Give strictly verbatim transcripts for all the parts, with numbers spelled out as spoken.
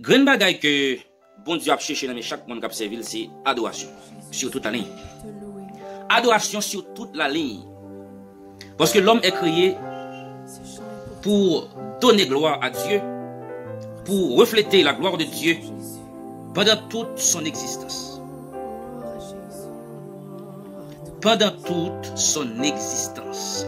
Grenn bagay ke Bondye ap chèche nan men chak moun k ap sèvi l, se adorasyon sur toute la ligne. Adorasyon sur toute la ligne. Parce que l'homme est créé pour donner gloire à Dieu, pour refléter la gloire de Dieu pendant toute son existence. Pendant toute son existence.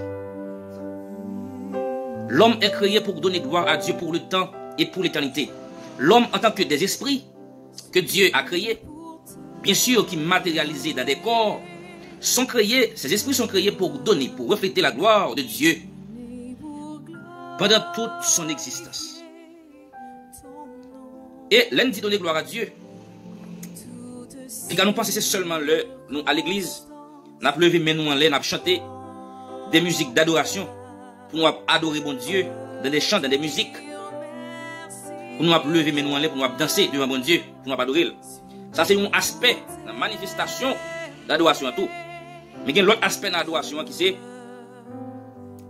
L'homme est créé pour donner gloire à Dieu pour le temps et pour l'éternité. L'homme, en tant que des esprits que Dieu a créés, bien sûr, qui matérialisés dans des corps, sont créés, ces esprits sont créés pour donner, pour refléter la gloire de Dieu pendant toute son existence. E lè n di donner gloire à Dieu, piga nou panse se sèlman lè nou al legliz, n ap leve men nou anlè, n ap chante de mizik dadorasyon, pou nou ap adore Bondye dans des chants, dans des musiques, pou nou ap leve men nou anlè, pou nou ap danse devan Bondye, pou nou ap adore l. Sa se yon aspè nan manifestasyon dadorasyon an tou. Men gen lòt aspè nan adorasyon an ki se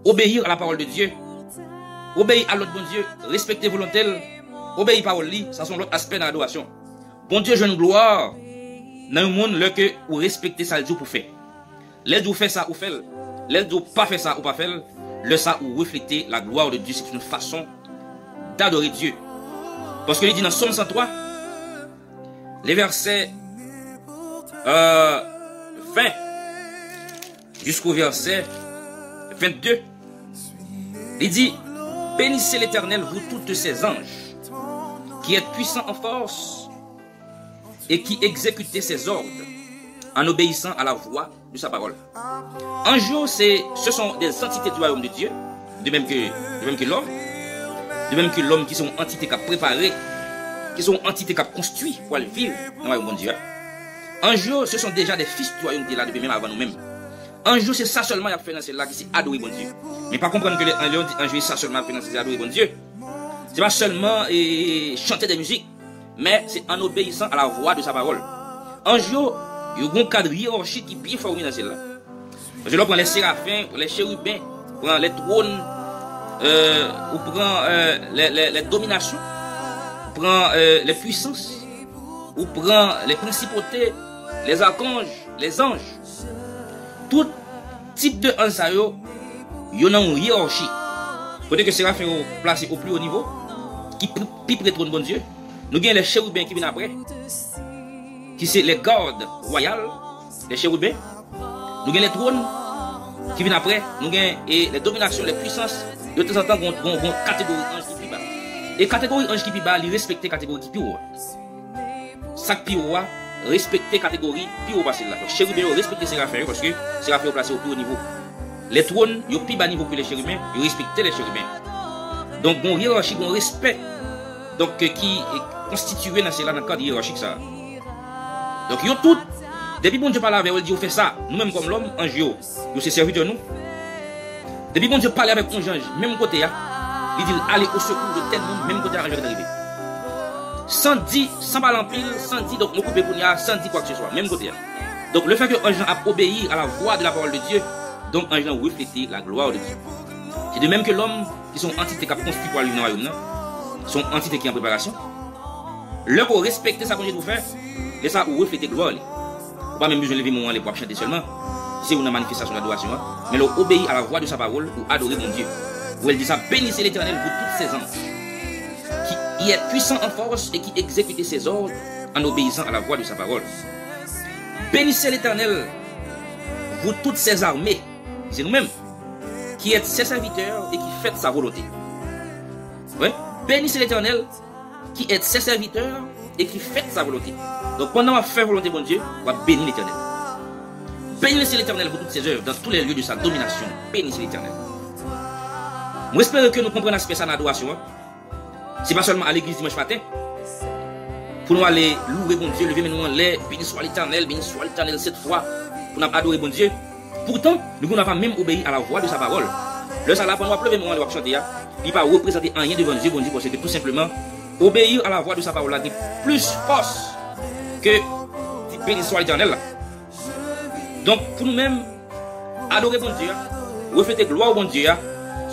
obéir à la parole de Dieu, obeyi a lòd Bondye, respekte volonte l, obeyi pawòl li, sa se yon lòt aspè nan adorasyon. Bondye jwenn glwa nan yon moun lè ke ou respekte sa l di w pou fè. Lè l di w fè sa, ou fè l. Lè l di w pa fè sa, ou pa fè l. Lè sa, ou reflete la gloire de Dieu. C'est une façon d'adorer Dieu. Paske li di nan Sòm san twa, le vèsè, euh, ven jusqu'au verset vingt-deux, li di, bénissez l'Éternel, vous toutes ses anges, qui êtes puissants en force et qui exécutez ses ordres en obéissant à la voix de sa parole. Anj yo, se, ce sont des entités du royaume de Dieu, de même que, de même que l'homme, de même que l'homme ki se yon antite k ap prepare, ki se yon antite k ap konstwi pou al viv nan wayòm Bondye a. Anj yo, ce sont déjà des fils du royaume de Dieu la depi menm avan nou menm. Anj yo, se sa sèlman y ap fè nan syèl la, ki se adore Bondye. Men pa konprann ke lè, lè yo di anj yo, se sa sèlman y ap fè nan syèl, se adore Bondye. Se pa sèlman, e, chante de mizik, men se en obéissant à la voix de sa parole. Anj yo, yo gon kad yerachi ki byen fòme nan syèl la. Paske lè w pran lè serafen, lè cheriben, pran lè twòn, euh, ou pran, euh, lè, lè, lè dominasyon, ou pran, euh, lè pwisans, ou pran lè prensipote, lè zakanj, lè zanj. Tout tip de anj sa yo, yo nan yon yerachi. Kote ke serafen yo plase o pli o nivo, ki pi, pi pre twòn Bondye. Nou gen lè cheriben ki vin apre, ki se lè gad wayal, lè cheriben. Nou gen lè twòn ki vin apre, nou gen, e, lè dominasyon, lè pwisans. De tanzantan, gon, gon, gon kategori anj ki pi ba. E kategori anj ki pi ba, li respekte kategori ki pi wo a. Sa k pi wo a respekte kategori pi wo pase l la. Donk, cheriben yo respekte serafen yo, paske serafen yo plase yo pi wo nivo. Lè twòn yo pi ba nivo ke lè cheriben, yo respekte lè cheriben. Donk, gon yerachi, gon respè, donk, ki konstitiye nan syèl la, nan kad yerachik sa a. Donk, yo tout, depi Bondye pale avè yo, li di yo fè sa, nou menm kòm lòm, anj yo, yo se sèvitè nou. Depi Bondye pale avèk yon janj, menm kote a, li di l ale o sekou de tèl moun, menm kote a, anj yo gentan rive. San di, san pale anpil, san di, donk, nou koupe kounye a, san di kwa ke se swa, menm kote a. Donk, le fè ke anj lan ap obeyi a la vwa de la pawòl de Dye, donk, anj lan reflete la glwa de Dye. Se de menm ke lòm, ki se yon antite k ap konstwi pou al viv nan wayòm nan, se yon antite ki an preparasyon. Lè ke w respekte sa Bondye di w fè, lè sa a ou reflete glwa li. Ou pa menm bezwen leve men w anlè pou w ap chante sèlman. Se youn nan manifestasyon ladorasyon an. Men lè w obeyi a la vwa de sa pawòl, ou adore Bondye. Ou wè l di sa, bénissez l'Éternel, vous toutes ses anges, qui est puissant en force et qui exécute ses ordres en obéissant à la voix de sa parole. Bénissez l'Éternel, vous toutes ses armées. Se nou menm. Qui êtes ses serviteurs et qui faites sa volonté. Wi. Bénissez l'Éternel, qui êtes ses serviteurs et qui faites sa volonté. Donk, pandan w ap fè volonte Bondye, w ap beni Letènèl. Bénissez l'Éternel, vous toutes ses œuvres, dans tous les lieux de sa domination. Bénissez l'Éternel. Mwen espere ke nou konprann aspè sa nan adorasyon an. Se pa sèlman al legliz dimanch maten pou nou ale louwe Bondye, leve men nou anlè, béni soit l'Éternel, béni soit l'Éternel, sèt fwa, pou n ap adore Bondye. Poutan, nou konnen pa menm obeyi a la vwa de sa pawòl. Lè sa la, pandan w ap leve men w anlè, w ap chante a, li pa reprezante anyen devan zye Bondye, paske tou senpleman, obéir à la voix de sa parole la gen plis fòs ke béni soit l'Éternel la. Donk, pou nou menm, adore Bondye a, reflete glwa Bondye a,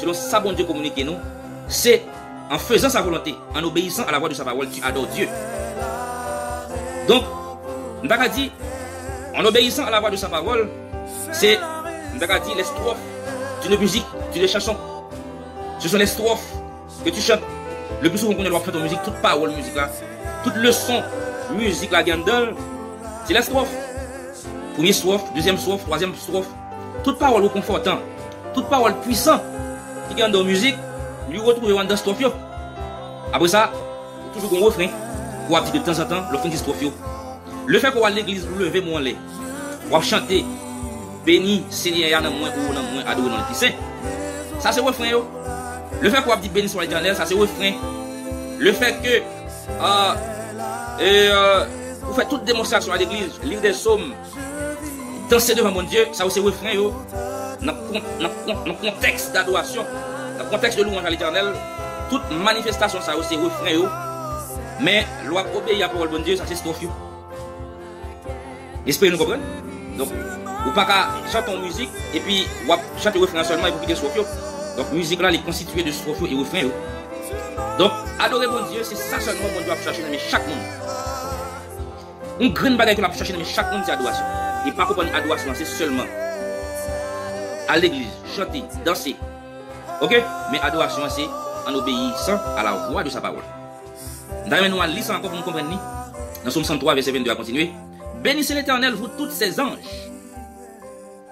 selon sa Bondye kominike nou, se en faisant sa volonté, en obéissant à la voix de sa parole, tu adores Dieu. Donk, m ta ka di, en obéissant à la voix de sa parole, se, m ta ka di, les strophes d'une musique, d'une chanson. Ce sont les strophes que tu chantes. Le pli souvan konnen lè w ap chante yon mizik, tout pawòl mizik la, tout leson mizik la gen anndan l, se les strophes. Premye stwòf, dezyèm stwòf, twazyèm stwòf. Tout pawòl rekonfòtan, tout pawòl pwisan ki gen anndan yon mizik, li retwouve yo anndan stwòf yo. Apre sa, ou toujou gen yon refren ke w ap di de tanzantan lè w fin di stwòf yo. Lefètke w al legliz, ou leve men w anlè, w ap chante, beni Senyè a nan mwen, o nan mwen, adore non l ki sen. Sa se refren yo. Lefètke w ap di beni swa Letènèl, sa se refren. Lefètke, euh, e, euh, ou fè tout demonstrasyon a legliz, li de sòm, danse devan Bondye, sa yo se refren yo. Nan kon-, nan kon-, nan kontèks dadorasyon, nan kontèks de louanj a Letènèl, tout manifestasyon sa yo se refren yo. Men, lè w ap obeyi a pawòl Bondye, sa se stwòf yo. M espere nou konprann. Donk, ou pa ka chante yon mizik epi w ap chante refren an sèlman epi w kite stwòf yo. Donk, mizik la, li konstitye de stwòf yo e refren yo. Donk, adore Bondye, se sa sèlman Bondye ap chache nan men chak moun. Yon grenn bagay ke l ap chache nan men chak moun, se adorasyon. E pa konprann adorasyon an se sèlman al legliz, chante, danse. Oke? Men adorasyon an se en obéissant à la voix de sa parole. M ta renmen nou al li sa ankò pou nou konprann li. Nan Sòm senk twa, vèsè venn de a kontinye. Bénissez l'Éternel, vous toutes ses anges,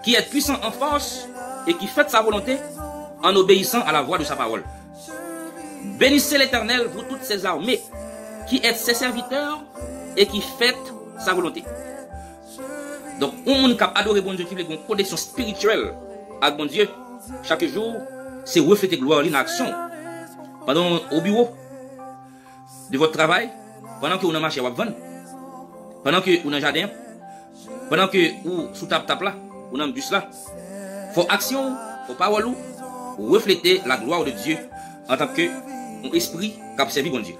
qui êtes puissants en force et qui faites sa volonté en obéissant à la voix de sa parole. Bénissez l'Éternel, vous toutes ses armées, qui êtes ses serviteurs et qui faites sa volonté. Donk, yon moun k ap adore Bondye, ki vle gen yon koneksyon espirityèl ak Bondye, chak jou, se reflete glwa li nan aksyon w. Pandan w o biwo, de vòt travay, pandan ke ou nan mache w ap vann, pandan ke ou nan jaden an, pandan ke ou sou tap tap la, ou nan bis la, fò aksyon w, fò pawòl ou reflete la gloire de Dieu antanke yon espri k ap sèvi Bondye.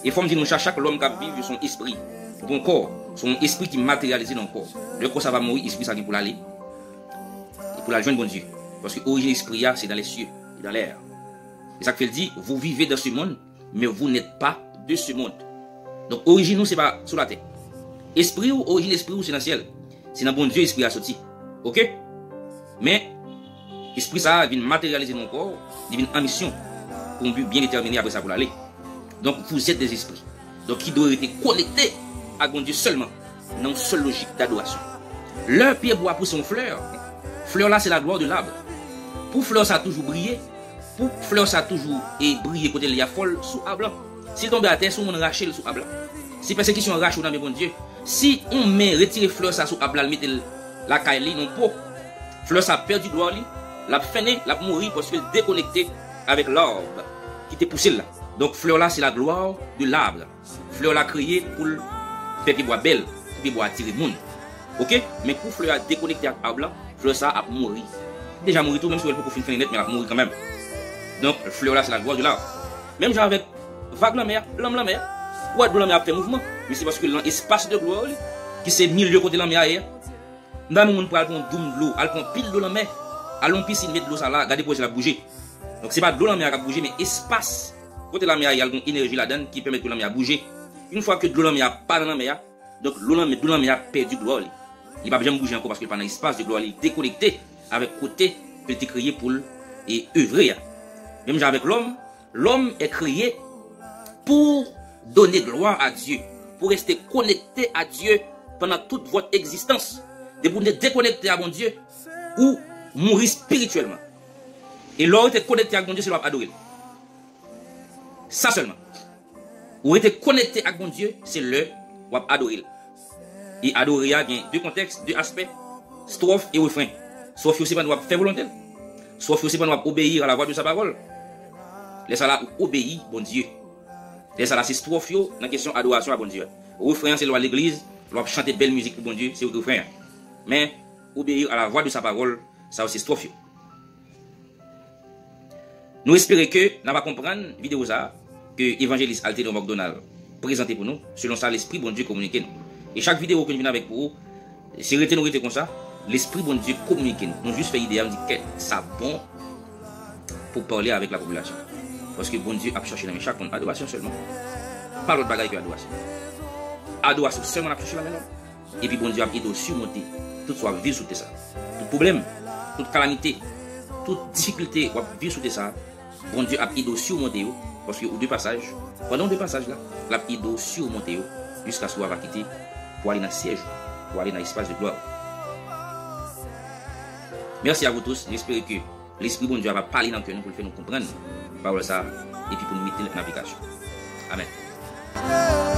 E fò m di nou sa, chak lòm k ap viv, yo se yon espri. Ou gen yon kò, se yon espri ki materyalize nan yon kò. Lè kò sa va mouri, espri sa gen pou l ale. E pou l al jwenn Bondye. Paske orijin espri a, se dans les cieux, et dans l'air. E sa k fè l di, vous vivez dans ce monde, mais vous n'êtes pas de ce monde. Donk, orijin ou, se pa sou latè. Espri ou, orijin espri ou, se nan syèl. Se nan Bondye espri a soti. Oke? Men, espri sa a vin materyalize nan yon kò, li vin an misyon pou yon bi byen detèmine, apre sa pou l ale. Donk, vous êtes des esprits. Donk, ki dwe rete konekte ak Bondye sèlman, nan yon sèl lojik dadorasyon. Lè pye bwa pouse yon flè, flè la se la gloire de l'arbre. Pou flè sa toujou briye, pou flè sa toujou e briye kote l ye a, fò l sou ab lan. Si l tonbe atè, si yon moun rache l sou ab la. Si pèsekisyon an rache w nan men Bondye, si yon men retire flè sa sou ab la, l mete l lakay li, nan po, flè sa ap pèdi glwa li, l ap fennen, l ap mouri paske l dekonekte avèk l'arbre ki te pouse l la. Donk, flè la, se la gloire de l'arbre. Flè la kreye pou l fè pyebwa bèl, pou pyebwa atire moun. Oke? Men kou flè a dekonekte ak ab lan, flè sa ap mouri. Deja mouri tou, menm si w wè l poko fin fennen nèt, men l ap mouri kanmenm. Donk, flè la, se la gloire de l'arbre. Menm jan avèk vag lanmè a, lanm lanmè a. Ou wè dlo lanmè a ap fè mouvman, men se paske l nan espas de glwa li, ki se milye kote lanmè a ye a. M ta renmen moun pral pran yon doum dlo, al pran pil dlo lanmè, al nan yon pisin, met dlo sa la, gade pou w wè si l ap bouje. Donk, se pa dlo lanmè a k ap bouje, men espas kote lanmè a ye a, l gen yon enèji ladan l ki pèmèt ke lanmè a bouje. Yon fwa ke dlo lanmè a pa nan lanmè a, donk, dlo lanmè, dlo lanmè a pèdi glwa li. Li p ap janm bouje ankò paske l pa nan espas de glwa li, li dekonekte avèk kote ke l te kreye pou l e evre a. Menm jan avèk lòm, l'homme est créé pour donner gloire à Dieu, pour rester connecté à Dieu pendant toute votre existence. Depi w dekonekte a Bondye, ou mouri espirityèlman. E lè w rete konekte ak Bondye, se lè w ap adore l. Sa sèlman. Ou rete konekte ak Bondye, se lè w ap adore l. E adore a gen de kontèks, de aspè, stwòf e refren. Stwòf yo se pandan w ap fè volonte l. Stwòf yo se pandan w ap obéir à la voix de sa parole. Lè sa la, ou obeyi Bondye. Lè sa la, se stwòf yo nan kesyon adorasyon a Bondye. Refren an, se lè w al legliz, lè w ap chante bèl mizik pou Bondye, se refren an. Men, obéir à la voix de sa parole, sa yo se stwòf yo. Nou espere ke n ava konprann videyo sa a ke evanjelis Alterno McDonald prezante pou nou, selon sa Lespri Bondye kominike nou. E chak videyo ke n vin avèk pou ou, si rete nou rete konsa, Lespri Bondye kominike nou. Nou jis fè ide a, nou di, kèt, sa bon pou pale avèk lapopilasyon. Paske Bondye ap chache nan men chak moun adorasyon sèlman. Pa lòt bagay ke adorasyon. Adorasyon sèlman l ap chache nan men lòm. Epi Bondye ap ede w simonte tout sa w ap viv sou tè sa. Tout pwoblèm, tout kalamite, tout difikilte w ap viv sou tè sa, Bondye ap ede w simonte yo, paske ou de pasaj. Pandan w de pasaj la, l ap ede w simonte yo jiskaske w ava kite pou ale nan syèj ou, pou ale nan espas de glwa. Merci à vous tous. J'espère que Lespri Bondye a va pale nan kè nou pou l fè nou konprann pawòl sa a epi pou nou mete l an aplikasyon. Amèn.